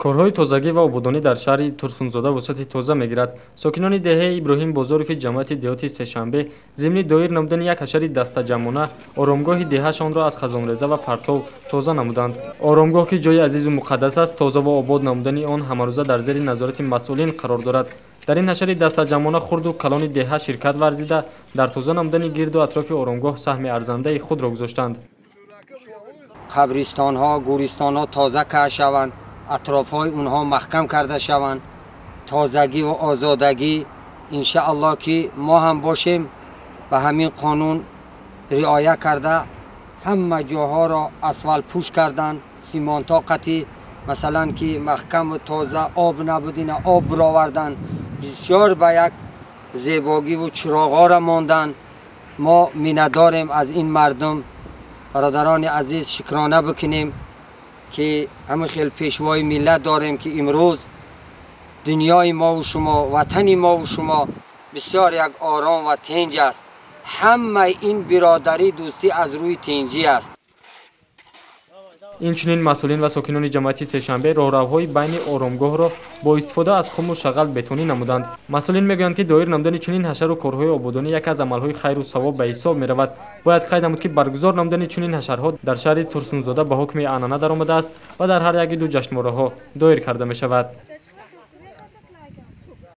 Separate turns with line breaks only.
Корҳои тозагӣ ва ободонӣ дар шаҳри Турсунзода вусъати тоза мегирад. Сокинони деҳаи Иброҳим Бозорови ҷамоати деҳоти Сешанбе зимни доир намудани як ҳашари дастаҷамъона оромгоҳи деҳашонро аз хазонреза ва партов тоза намуданд. Оромгоҳ, ки ҷои азизу муқаддас аст, тоза ва обод намудани он ҳамарӯза дар зери назорати масъулин қарор дорад. Дар ин ҳашари дастаҷамъона хурду калони деҳа ширкат варзида, дар тоза намудани гирду атрофи оромгоҳ саҳми арзандаи худро гузоштанд.
Қабристонҳо, гӯристонҳо тоза карда шаванд, атрофҳои онҳо маҳкам карда шаванд, тозагӣ ва озодагӣ. Иншааллоҳ, ки мо ҳам бошем, ба ҳамин қонун риоя карда, ҳама ҷоҳоро асфалтпӯш кардан, симонто қатӣ, масалан, ки маҳкаму тоза, об набудина об баровардан, бисёр ба як зебогиву чироғҳоро мондан. Мо миннатдорем аз ин мардум. Бародарони азиз, шукрона бикунем, ки ҳамин хел пешвои миллат дорем, ки имрӯз дунёи мову шумо, ватани мову шумо бисёр як ором ва тинҷ аст. Ҳамаи ин биродарӣ, дӯстӣ аз рӯи тинҷӣ аст.
Инчунин масъулин ва сокинони ҷамоати Сешанбе роҳравҳои байни оромгоҳро бо истифода аз хуму шағал бетонӣ намуданд. Масъулин мегӯянд, ки доир намудани чунин ҳашару корҳои ободонӣ яке аз амалҳои хайру савоб ба ҳисоб меравад. Бояд қайд намуд, ки баргузор намудани чунин ҳашарҳо дар шаҳри Турсунзода ба ҳукми анъана даромадааст ва дар ҳар яки ду ҷашнвораҳо доир карда мешавад.